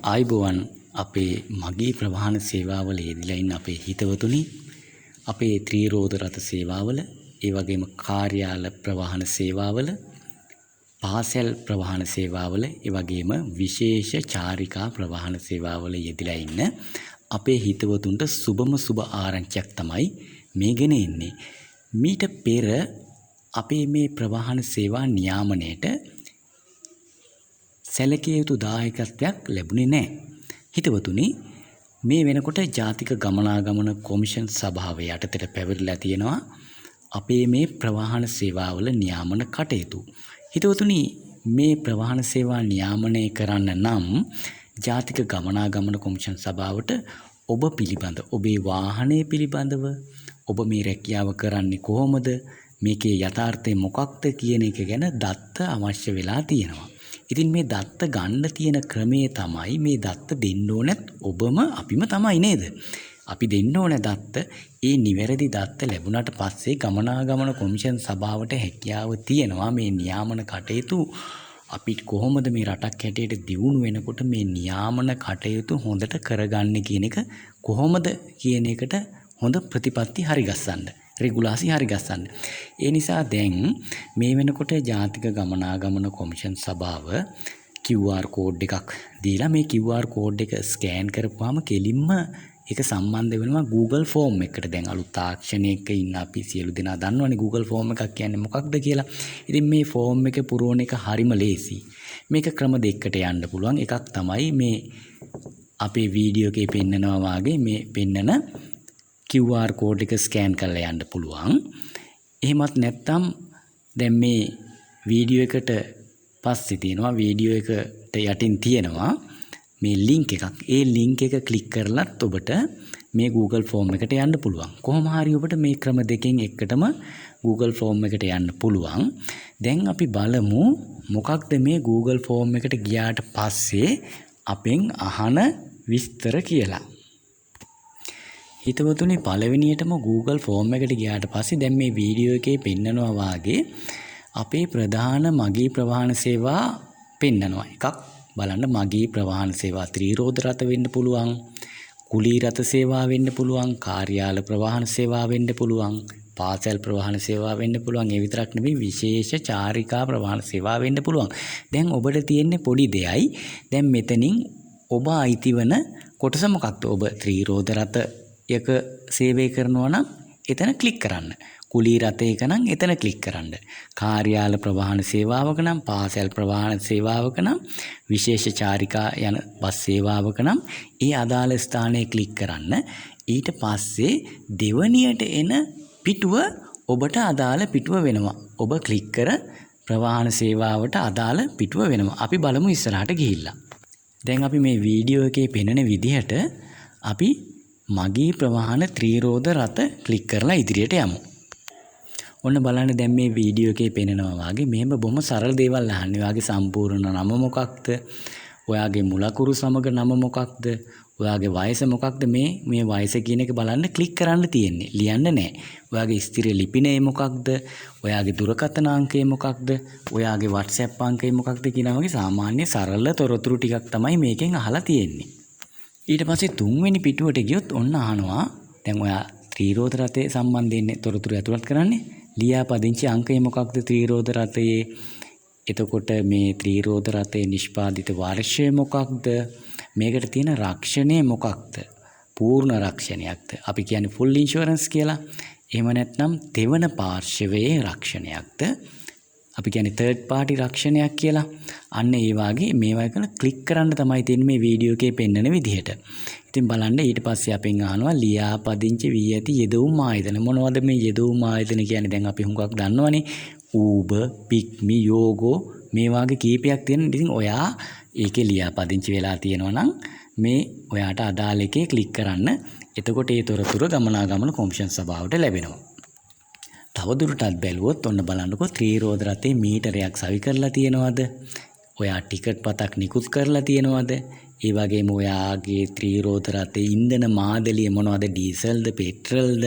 ආයුබෝවන් අපේ මගී ප්‍රවාහන සේවාවල යෙදිලා ඉන්න අපේ හිතවතුනි, අපේ ත්‍රිරෝද රථ සේවාවල, ඒ වගේම කාර්යාල ප්‍රවාහන සේවාවල, පාසල් ප්‍රවාහන සේවාවල, ඒ වගේම විශේෂ චාරිකා ප්‍රවාහන සේවාවල යෙදිලා ඉන්න අපේ හිතවතුන්ට සුබම සුබ ආරංචියක් තමයි මේ ගෙන එන්නේ. මීට පෙර අපේ මේ ප්‍රවාහන සේවා නියාමනයට සැලකිය යුතු දායකත්වයක් ලැබුණේ නැහැ. හිතවතුනි, මේ වෙනකොට ජාතික ගමනාගමන කොමිෂන් සභාව යටතට පැවරිලා තියෙනවා අපේ මේ ප්‍රවාහන සේවාවල නියාමන කටයුතු. හිතවතුනි, මේ ප්‍රවාහන සේවා නියාමනය කරන්න නම් ජාතික ගමනාගමන කොමිෂන් සභාවට ඔබ පිළිබඳ, ඔබේ වාහනය පිළිබඳව, ඔබ මේ රැකියාව කරන්නේ කොහොමද, මේකේ යථාර්ථය මොකක්ද කියන එක ගැන දත්ත අවශ්‍ය වෙලා තියෙනවා. ඉතින් මේ දත්ත ගන්න තියෙන ක්‍රමය තමයි මේ දත්ත දෙන්න ඕනත් ඔබම අපිම තමයි නේද? අපි දෙන්න ඕන දත්ත. ඒ නිවැරදි දත්ත ලැබුණාට පස්සේ ගමනාගමන කොමිෂන් සභාවට හැකියාව තියෙනවා මේ නියාමන කටයුතු අපි කොහොමද මේ රටක් හැටියට දියුණු වෙනකොට මේ නියාමන කටයුතු හොඳට කරගන්නේ කියන එක කොහොමද කියන එකට හොඳ ප්‍රතිපත්ති හරිගස්සන්න. රෙගුලාසි හරිගස්සන්න. ඒ නිසා දැන් මේ වෙනකොට ජාතික ගමනාගමන කොමිෂන් සභාව QR code එකක් දීලා මේ QR code එක ස්කෑන් කරපුවාම කෙලින්ම ඒක සම්බන්ධ වෙනවා Google Form එකට. දැන් අලුත් තාක්ෂණයක ඉන්න අපි සියලු දෙනා දන්නවනේ Google Form එකක් කියන්නේ මොකක්ද කියලා. ඉතින් මේ ෆෝම් එක පුරවන එක හරිම ලේසි. මේක ක්‍රම දෙකකට යන්න පුළුවන්. එකක් තමයි මේ අපේ වීඩියෝ එකේ පෙන්නනවා වාගේ මේ පෙන්නන QR code එක ස්කෑන් කරලා යන්න පුළුවන්. එහෙමත් නැත්නම් දැන් මේ වීඩියෝ එකට පස්සේ තියෙනවා, වීඩියෝ එකට යටින් තියෙනවා මේ ලින්ක් එකක්. ඒ ලින්ක් එක ක්ලික් කරලත් ඔබට මේ Google Form එකට යන්න පුළුවන්. කොහොම හරි ඔබට මේ ක්‍රම දෙකෙන් එකටම Google Form එකට යන්න පුළුවන්. දැන් අපි බලමු මොකක්ද මේ Google Form එකට ගියාට පස්සේ අපෙන් අහන විස්තර කියලා. හිතවතුනි, පළවෙනියටම Google Form එකට ගියාට පස්සේ දැන් මේ වීඩියෝ එකේ පෙන්නනවා වාගේ අපේ ප්‍රධාන මගී ප්‍රවාහන සේවා පෙන්නනවා. එකක් බලන්න, මගී ප්‍රවාහන සේවා ත්‍රිරෝද රථ වෙන්න පුළුවන්, කුලී රථ සේවා වෙන්න පුළුවන්, කාර්යාල ප්‍රවාහන සේවා වෙන්න පුළුවන්, පාසල් ප්‍රවාහන සේවා වෙන්න පුළුවන්. ඒ විතරක් නෙවෙයි, විශේෂ චාරිකා ප්‍රවාහන සේවා වෙන්න පුළුවන්. දැන් ඔබට තියෙන්නේ පොඩි දෙයයි. දැන් මෙතනින් ඔබ අයිති වන කොටස මොකක්ද? ඔබ ත්‍රිරෝද රථයක සේවය කරනවා නම් එතන ක්ලික් කරන්න. කුලී රථයක නම් එතන ක්ලික් කරන්න. කාර්යාල ප්‍රවාහන සේවාවක නම්, පාසල් ප්‍රවාහන සේවාවක නම්, විශේෂ චාරිකා යන බස් සේවාවක නම් ඒ අදාළ ස්ථානයේ ක්ලික් කරන්න. ඊට පස්සේ දෙවනියට එන පිටුව ඔබට අදාළ පිටුව වෙනවා. ඔබ ක්ලික් කර ප්‍රවාහන සේවාවට අදාළ පිටුව වෙනවා. අපි බලමු ඉස්සරහට ගිහිල්ලා. දැන් අපි මේ වීඩියෝ එකේ පෙනෙන විදිහට අපි මගී ප්‍රවාහන ත්‍රිරෝද රථ ක්ලික් කරලා ඉදිරියට යමු. ඔන්න බලන්න, දැන් මේ වීඩියෝ එකේ පෙනෙනවා වගේ මෙහෙම බොහොම සරල දේවල් අහන්නේ. ඔයාගේ සම්පූර්ණ නම මොකක්ද? ඔයාගේ මුලකුරු සමග නම මොකක්ද? ඔයාගේ වයස මොකක්ද? මේ මේ වයස කියන එක බලන්න ක්ලික් කරන්න තියෙන්නේ. ලියන්න නෑ. ඔයාගේ ස්ථිර ලිපිනය මොකක්ද? ඔයාගේ දුරකථන අංකය මොකක්ද? ඔයාගේ WhatsApp අංකය මොකක්ද කියන වගේ සාමාන්‍ය සරල තොරතුරු ටිකක් තමයි මේකෙන් අහලා තියෙන්නේ. ඊට පස්සේ තුන්වෙනි පිටුවට ගියොත් ඔන්න අහනවා, දැන් ඔයා ත්‍රිරෝද රථය සම්බන්ධයෙන් තොරතුරු ඇතුළත් කරන්නේ. ලියාපදිංචි අංකය මොකක්ද ත්‍රිරෝද රථයේ? එතකොට මේ ත්‍රිරෝද රථයේ නිෂ්පාදිත වර්ෂය මොකක්ද? මේකට තියෙන රක්ෂණය මොකක්ද? පූර්ණ රක්ෂණයක්ද? අපි කියන්නේ ෆුල් ඉන්ෂුරන්ස් කියලා. එහෙම නැත්නම් තෙවන පාර්ශවයේ රක්ෂණයක්ද? අපි කියන්නේ තර්ඩ් පාටි රක්ෂණයක් කියලා. අන්න ඒ වාගේ මේවා කරන ක්ලික් කරන්න තමයි තියෙන්නේ මේ වීඩියෝ එකේ පෙන්නන විදිහට. ඉතින් බලන්න, ඊට පස්සේ අපෙන් අහනවා ලියාපදිංචි වී ඇති යෙදවුම් ආයතන. මොනවද මේ යෙදවුම් ආයතන කියන්නේ? දැන් අපි හුඟක් දන්නවනේ. Uber, PickMe, Yogo මේ වාගේ කීපයක් තියෙන. ඉතින් ඔයා ඒකේ ලියාපදිංචි වෙලා තියෙනවා නම් මේ ඔයාට අදාළ එකේ ක්ලික් කරන්න. එතකොට ඒ තොරතුරු ගමනාගමන කොමිෂන් සභාවට ලැබෙනවා. තවදුරටත් බැලුවොත් ඔන්න බලන්නකෝ, ත්‍රිරෝද රථේ මීටරයක් සවි කරලා තියෙනවද? ඔයා ටිකට් පතක් නිකුත් කරලා තියෙනවද? ඒ වගේම ඔයාගේ ත්‍රිරෝද රථයේ ඉන්ධන මාදලිය මොනවද? ඩීසල්ද, පෙට්‍රල්ද,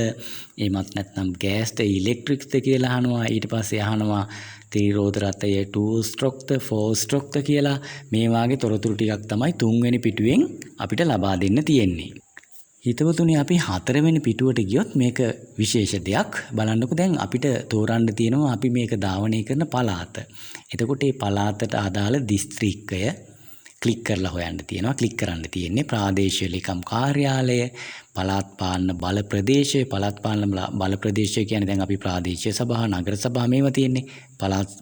එහෙමත් නැත්නම් ගෑස්ද, ඉලෙක්ට්‍රික්ද කියලා අහනවා. ඊට පස්සේ අහනවා ත්‍රිරෝද රථය 2 ස්ට්‍රෝක්ද 4 ස්ට්‍රෝක්ද කියලා. මේ වාගේ තොරතුරු ටිකක් තමයි තුන්වෙනි පිටුවෙන් අපිට ලබා දෙන්න තියෙන්නේ. හිතවතුනි, අපි හතරවෙනි පිටුවට ගියොත් මේක විශේෂ දෙයක්. බලන්නකෝ, දැන් අපිට තෝරන්න තියෙනවා අපි මේක ධාවනය කරන පළාත. එතකොට මේ පළාතට අදාළ දිස්ත්‍රික්කය ක්ලික් කරලා හොයන්න තියෙනවා. ක්ලික් කරන්න තියෙන්නේ ප්‍රාදේශීය ලේකම් කාර්යාලය, පළාත් පාලන බල ප්‍රදේශය. පළාත් පාලන බල ප්‍රදේශය කියන්නේ දැන් අපි ප්‍රාදේශීය සභා, නගර සභා මේවා තියෙන්නේ.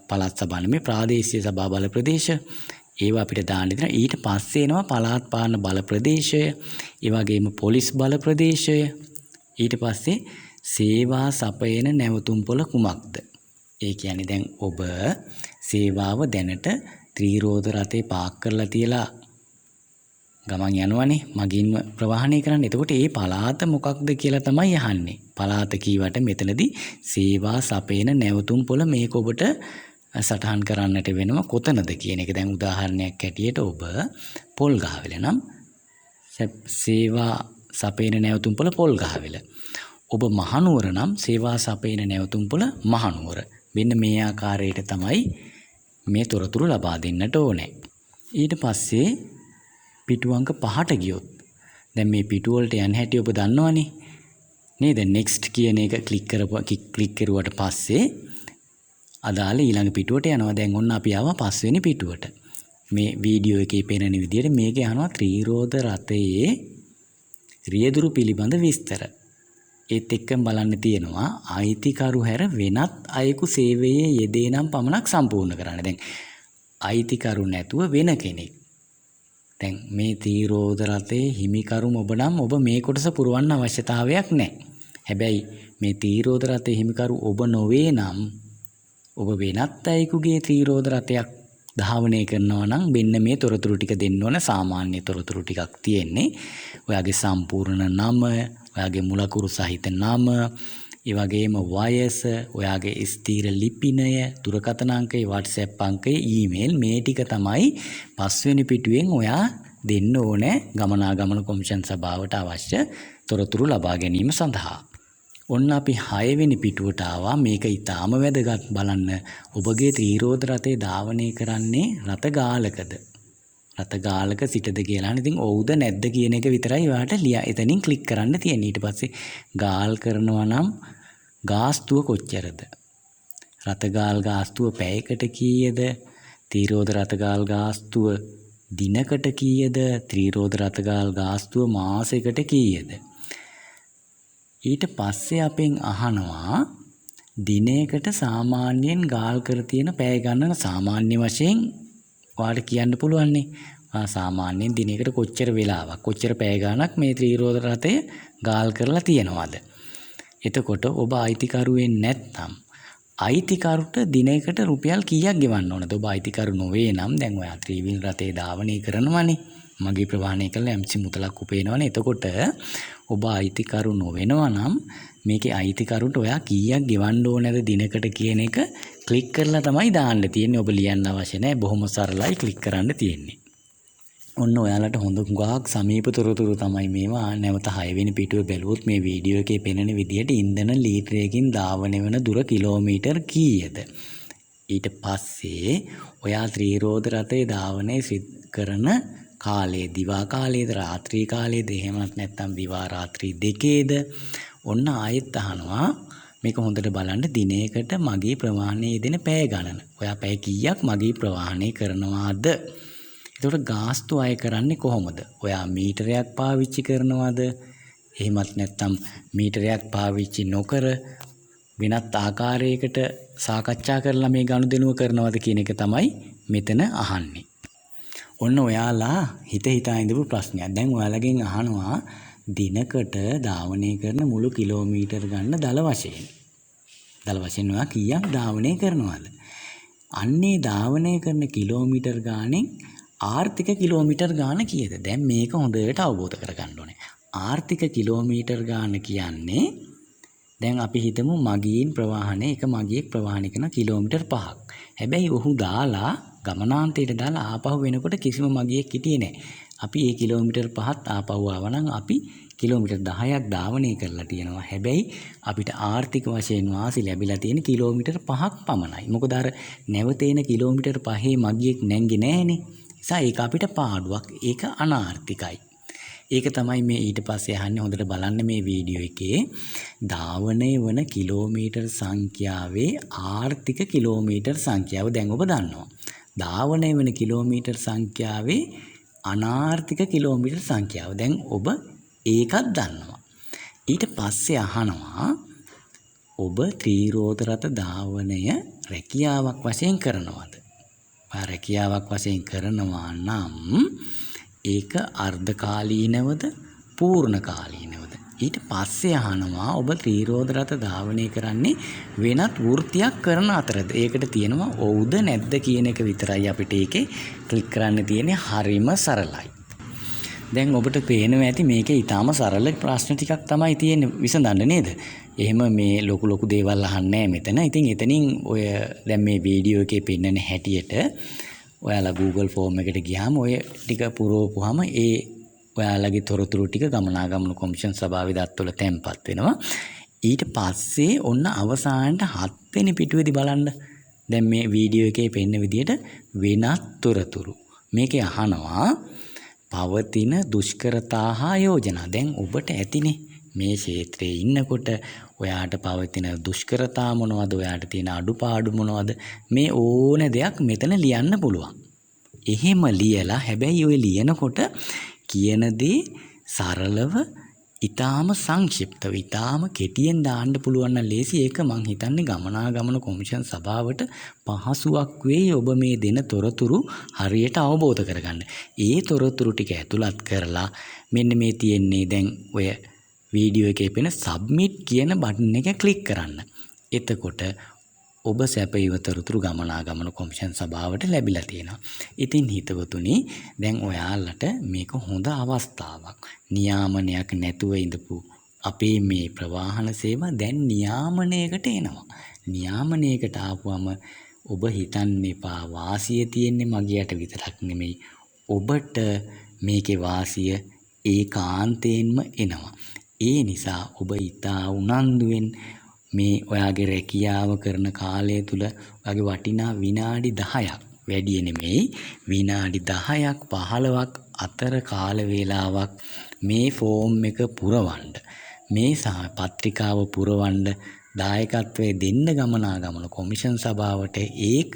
පළාත් සභා නෙමෙයි, ප්‍රාදේශීය සභා බල ප්‍රදේශ. ඒවා අපිට දාන්න තියෙනවා. ඊට පස්සේ එනවා පළාත් පාලන බල ප්‍රදේශය, ඒ වගේම පොලිස් බල ප්‍රදේශය. ඊට පස්සේ සේවා සපයන නැවතුම් පොළ කුමක්ද? ඒ කියන්නේ දැන් ඔබ සේවාව දැනට ත්‍රිරෝද රථේ පාක් කරලා තියලා ගමන් යනවනේ මගින්ම ප්‍රවාහනය කරන්න. එතකොට ඒ පළාත මොකක්ද කියලා තමයි අහන්නේ. පළාත කීවට මෙතනදී සේවා සපයන නැවතුම් පොළ මේක ඔබට සටහන් කරන්නට වෙනවා කොතනද කියන එක. දැන් උදාහරණයක් හැටියට ඔබ පොල්ගහවෙල නම් සේවා සපයන නැවතුම් පොළ පොල්ගහවෙල. ඔබ මහනුවර නම් සේවා සපයන නැවතුම් පොළ මහනුවර. මෙන්න මේ ආකාරයට තමයි මේ තොරතුරු ලබා දෙන්නට ඕනේ. ඊට පස්සේ පිටු අංක 5ට ගියොත් දැන් මේ පිටු වලට යන හැටි ඔබ දන්නවනේ නේද? next කියන එක ක්ලික් කරුවට පස්සේ අදාළ ඊළඟ පිටුවට යනවා. දැන් ඔන්න අපි ආවා පස්වෙනි පිටුවට. මේ වීඩියෝ එකේ පෙනෙන විදිහට මේකේ අහනවා ත්‍රිරෝද රථයේ රියදුරු පිළිබඳ විස්තර. ඒත් එක්කම බලන්න තියෙනවා අයිතිකරු හැර වෙනත් අයෙකු සේවයේ යෙදේ නම් පමණක් සම්පූර්ණ කරන්න. දැන් අයිතිකරු නැතුව වෙන කෙනෙක්. දැන් මේ ත්‍රිරෝද රථයේ හිමිකරු ඔබ නම් ඔබ මේ කොටස පුරවන්න අවශ්‍යතාවයක් නැහැ. හැබැයි මේ ත්‍රිරෝද රථයේ හිමිකරු ඔබ නොවේ නම් ඔබ වෙනත් අයෙකුගේ ත්‍රිරෝද රථයක් ධාවනය කරනවා නම් මෙන්න මේ තොරතුරු ටික දෙන්න ඕන. සාමාන්‍ය තොරතුරු ටිකක් තියෙන්නේ. ඔයාගේ සම්පූර්ණ නම, ඔයාගේ මුලකුරු සහිත නම, ඒ වගේම වයස, ඔයාගේ ස්ථීර ලිපිනය, දුරකථන අංකය, WhatsApp අංකය, ඊමේල් මේ ටික තමයි පස්වෙනි පිටුවෙන් ඔයා දෙන්න ඕනේ ගමනාගමන කොමිෂන් සභාවට අවශ්‍ය තොරතුරු ලබා ගැනීම සඳහා. ඔන්න අපි 6 වෙනි පිටුවට ආවා. මේක ඊටාම වැදගත්. බලන්න, ඔබගේ ත්‍රිරෝද රථය ධාවනය කරන්නේ රථ ගාලකද? රථ ගාලක සිටද කියලා. ඉතින් ඔව්ද නැද්ද කියන එක විතරයි ඔයාට ලියා එතනින් ක්ලික් කරන්න තියෙන්නේ. ඊට පස්සේ ගාල් කරනවා නම් ගාස්තුව කොච්චරද? රථ ගාල් ගාස්තුව පැයකට කීයද? ත්‍රිරෝද රථ ගාල් ගාස්තුව දිනකට කීයද? ත්‍රිරෝද රථ ගාල් ගාස්තුව මාසෙකට කීයද? ඊට පස්සේ අපෙන් අහනවා දිනයකට සාමාන්‍යයෙන් ගාල් කර තියෙන පැය ගණන සාමාන්‍ය වශයෙන් ඔයාලට කියන්න පුළුවන්නේ. ඔයා සාමාන්‍යයෙන් දිනයකට කොච්චර වෙලාවක් කොච්චර පැය ගණනක් මේ ත්‍රිරෝද රථය ගාල් කරලා තියෙනවද? එතකොට ඔබ අයිතිකරු වෙන්නේ නැත්නම් අයිතිකරුට දිනයකට රුපියල් කීයක් ගෙවන්න ඕනද? ඔබ අයිතිකරු නොවේ නම් දැන් ඔයා ත්‍රිවිල් රථය ධාවනය කරනවනේ, මගේ ප්‍රවාහනය කරලා යම්කිසි මුදලක් උපයනවනේ. එතකොට ඔබ අයිතිකරු නොවෙනවා නම් මේකේ අයිතිකරුට ඔයා කීයක් ගෙවන්න ඕනද දිනකට කියන එක ක්ලික් කරලා තමයි දාන්න තියෙන්නේ. ඔබ ලියන්න අවශ්‍ය නැහැ. බොහොම සරලයි ක්ලික් කරන්න තියෙන්නේ. ඔන්න ඔයාලට හොඳ හුඟක් සමීප තොරතුරු තමයි මේවා. නැවත 6 වෙනි පිටුව බැලුවොත් මේ වීඩියෝ එකේ පෙනෙන විදිහට ඉන්ධන ලීටරයකින් ධාවනය වන දුර කිලෝමීටර් කීයද? ඊට පස්සේ ඔයා ත්‍රිරෝද රථය ධාවනය කරන කාලය දිවා කාලයේද රාත්‍රී කාලයේද එහෙමත් නැත්නම් දිවා රාත්‍රී දෙකේද? ඔන්න ආයෙත් අහනවා මේක හොඳට බලන්න දිනයකට මගේ ප්‍රවාහනයේ යෙදෙන පැය ගණන. ඔයා පැය කීයක් මගේ ප්‍රවාහනය කරනවාද? එතකොට ගාස්තු අය කරන්නේ කොහොමද? ඔයා මීටරයක් පාවිච්චි කරනවාද? එහෙමත් නැත්නම් මීටරයක් පාවිච්චි නොකර වෙනත් ආකාරයකට සාකච්ඡා කරලා මේ ගනුදෙනුව කරනවද කියන එක තමයි මෙතන අහන්නේ. ඔන්න ඔයාලා හිත හිතා ඉඳපු ප්‍රශ්නයක්. දැන් ඔයාලගෙන් අහනවා දිනකට ධාවනය කරන මුළු කිලෝමීටර් ගණන දල වශයෙන්. දල වශයෙන් ඔයා කීයක් ධාවනය කරනවද? අන්නේ ධාවනය කරන කිලෝමීටර් ගාණෙන් ආර්ථික කිලෝමීටර් ගාණ කීයද? දැන් මේක හොඳට අවබෝධ කරගන්න ඕනේ. ආර්ථික කිලෝමීටර් ගාණ කියන්නේ දැන් අපි හිතමු මගීන් ප්‍රවාහනය එක මගියෙක් ප්‍රවාහනය කරන කිලෝමීටර් 5ක්. හැබැයි ඔහු දාලා ගමනාන්තයට දාලා ආපහු වෙනකොට කිසිම මගියෙක් හිටියේ නෑ. අපි ඒ කිලෝමීටර් 5ත් ආපහු ආවා නම් අපි කිලෝමීටර් 10ක් ධාවනය කරලා තියෙනවා. හැබැයි අපිට ආර්ථික වශයෙන් වාසි ලැබිලා තියෙන කිලෝමීටර් 5ක් පමණයි. මොකද අර නැවත එන කිලෝමීටර් 5 මගියෙක් නැංගේ නෑනේ. නිසා ඒක අපිට පාඩුවක්. ඒක අනාර්ථිකයි. ඒක තමයි මේ ඊට පස්සේ අහන්නේ. හොඳට බලන්න මේ වීඩියෝ එකේ ධාවනය වන කිලෝමීටර් සංඛ්‍යාවේ ආර්ථික කිලෝමීටර් සංඛ්‍යාව දැන් ඔබ දන්නවා. ධාවනය වන කිලෝමීටර් සංඛ්‍යාවේ අනාර්ථික කිලෝමීටර් සංඛ්‍යාව දැන් ඔබ ඒකත් දන්නවා. ඊට පස්සේ අහනවා ඔබ ත්‍රිරෝද රථ ධාවනය රැකියාවක් වශයෙන් කරනවද? රැකියාවක් වශයෙන් කරනවා නම් ඒක අර්ධකාලීනවද පූර්ණකාලීනවද? ඊට පස්සේ අහනවා ඔබ ත්‍රිරෝද රථ ධාවනය කරන්නේ වෙනත් වෘත්තියක් කරන අතරද? ඒකට තියෙනවා ඔව්ද නැද්ද කියන එක විතරයි අපිට ඒකේ ක්ලික් කරන්න තියෙන්නේ. හරිම සරලයි. දැන් ඔබට පේනවා ඇති මේකේ ඊටාම සරල ප්‍රශ්න ටිකක් තමයි තියෙන්නේ විසඳන්න නේද? එහෙම මේ ලොකු ලොකු දේවල් අහන්නේ නැහැ මෙතන. ඉතින් එතනින් ඔය දැන් මේ වීඩියෝ එකේ පෙන්නන හැටියට ඔයාලා Google form එකට ගියාම ඔය ටික පුරවපුවාම ඒ ඔයාලගේ තොරතුරු ටික ගමනාගමන කොමිෂන් සභාවේ දත්වල තැන්පත් වෙනවා. ඊට පස්සේ ඔන්න අවසානට 7 වෙනි පිටුවේදී බලන්න. දැන් මේ වීඩියෝ එකේ පෙන්න විදියට වෙනත් තොරතුරු. මේකේ අහනවා පවතින දුෂ්කරතා හා යෝජනා. දැන් ඔබට ඇතිනේ මේ ක්ෂේත්‍රයේ ඉන්නකොට ඔයාට පවතින දුෂ්කරතා මොනවද, ඔයාට තියෙන අඩුපාඩු මොනවද, මේ ඕන දෙයක් මෙතන ලියන්න පුළුවන්. එහෙම ලියලා හැබැයි ඔය ලියනකොට කියන දේ සරලව ඊටාම සංක්ෂිප්තව ඊටාම කෙටියෙන් දාන්න පුළුවන් නම් ලේසි. ඒක මං හිතන්නේ ගමනාගමන කොමිෂන් සභාවට පහසුවක් වෙයි ඔබ මේ දෙන තොරතුරු හරියට අවබෝධ කරගන්න. ඒ තොරතුරු ටික ඇතුළත් කරලා මෙන්න මේ තියෙන්නේ දැන් ඔය වීඩියෝ එකේ පෙන සබ්මිට් කියන බටන් එක ක්ලික් කරන්න. එතකොට ඔබ සැපයීම තොරතුරු ගමනාගමන කොමිෂන් සභාවට ලැබිලා තියෙනවා. ඉතින් හිතවතුනි, දැන් ඔයාලට මේක හොඳ අවස්ථාවක්. නියාමනයක් නැතුව ඉඳපු අපේ මේ ප්‍රවාහන සේවා දැන් නියාමනයකට එනවා. නියාමනයකට ආපුවම ඔබ හිතන්න එපා වාසිය තියෙන්නේ මගියට විතරක් නෙමෙයි. ඔබට මේකේ වාසිය ඒකාන්තයෙන්ම එනවා. ඒ නිසා ඔබ ඉතා උනන්දුවෙන් මේ ඔයාගේ රැකියාව කරන කාලය තුල ඔයාගේ වටිනා විනාඩි 10ක් වැඩි නෙමෙයි, විනාඩි 10ක් 15ක් අතර කාල වේලාවක් මේ ෆෝම් එක පුරවන්න, මේ පත්‍රිකාව පුරවන්න දායකත්වය දෙන්න ගමනාගමන කොමිෂන් සභාවට. ඒක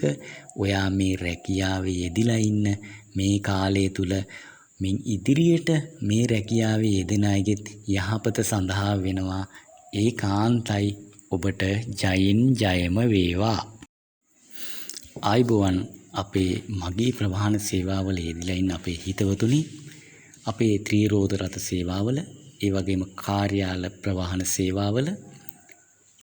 ඔයා මේ රැකියාවේ යෙදිලා ඉන්න මේ කාලය තුල මින් ඉදිරියට මේ රැකියාවේ යෙදෙන අයගෙත් යහපත සඳහා වෙනවා. ඒකාන්තයි. ඔබට ජයෙන් ජයම වේවා. ආයුබෝවන් අපේ මගී ප්‍රවාහන සේවාවල යෙදිලා ඉන්න අපේ හිතවතුනි, අපේ ත්‍රිරෝද රථ සේවාවල, ඒ වගේම කාර්යාල ප්‍රවාහන සේවාවල,